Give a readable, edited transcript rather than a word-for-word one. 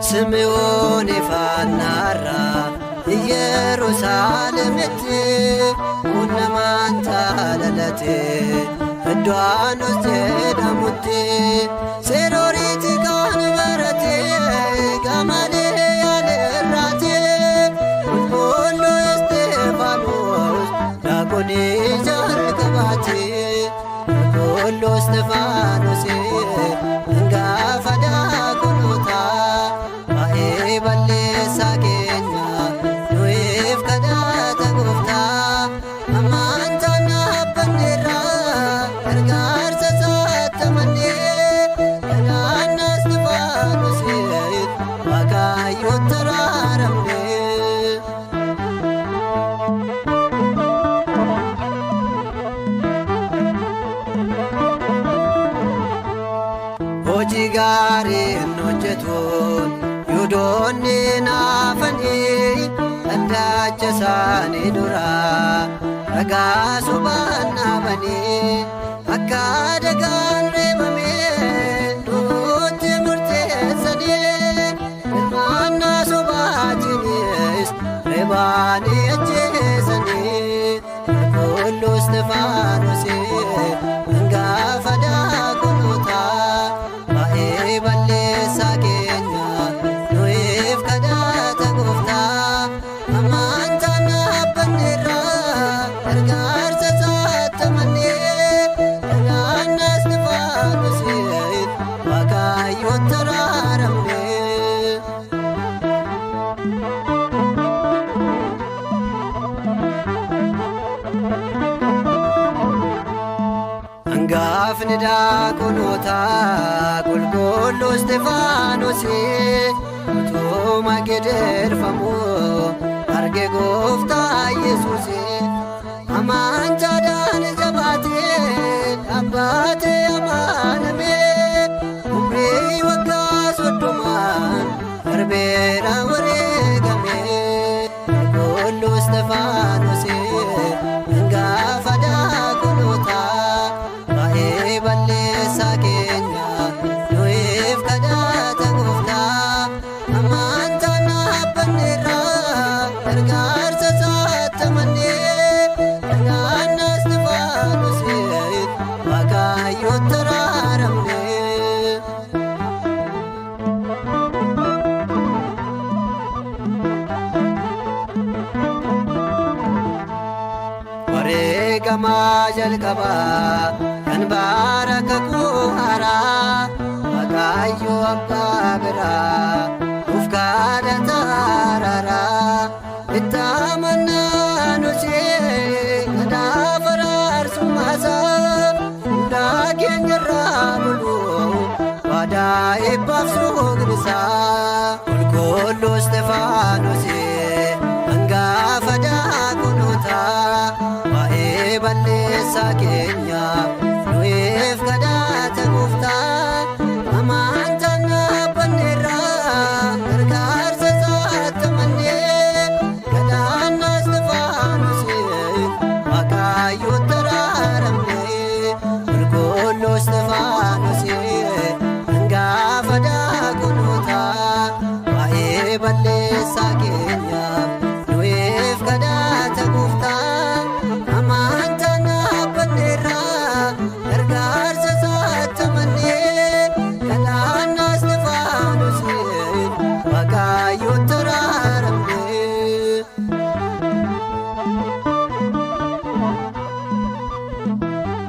Simi'oon ifaannaarraa Iyyerusaalemitti quunnamaan taalalate iddoo Anos jedhamutti seera oriitii kan barate Gamaliyaal irraati qulqulluu Isxifaanos daaqonii jalqabaati qulqulluu Isxifaanos hangafa daaqonotaa waa'ee balleessaa keenya nuyiif kadhata gooftaa amantaan dhaabbanneerra gargaarsa isaatti amannee kadhaanna Isxifaanosiif Waaqayyotti araaramne. Hojii gaarii hin hojjetuun Yihudoonni naafanii dhaddacha isaanii duraa ragaa sobaan dhaabanii akka dagaan reebamee du'utti murteessanii hirmaannaa sobaatiinis reebaanii ajjeesanii qulqulluu Isxifaanosii hangafa daaqonotaa waa'ee balleessaa keenya nuyiif kadhata gooftaa amantaan dhaabbanneerra gargaarsa isaatti amannee kadhaanna Isxifaanosiif Waaqayyotti araaramne. Hangaafni daaqonotaa qulqulluu Isxifaanosii utuma gidirfamuu arge gooftaa Yesuusii amantaadhaan jabaatee dhaabbatee amanamee umrii waggaa 30n darbeera wareegamee qulqulluu Isxifaanosii hangafa daaqonotaa waa'ee balleessaa keenya nuyiif kadhata gooftaa amantaan dhaabbanneerra gargaarsa isaatti amannee kadhaanna Isxifaanosiif Waaqayyotti araaramne. Wareegamaa jalqabaa kan bara kakuu haaraa Waaqayyo abbaa biraa nuuf kadhata araaraa itti amannaa nusee kanaaf araarsummaa hundaa keenyarraa bulu waadaa eebbaaf suugnisaa qulqulluu Isxifaanosii hangafa daaqonotaa waa'ee balleessaa keenya.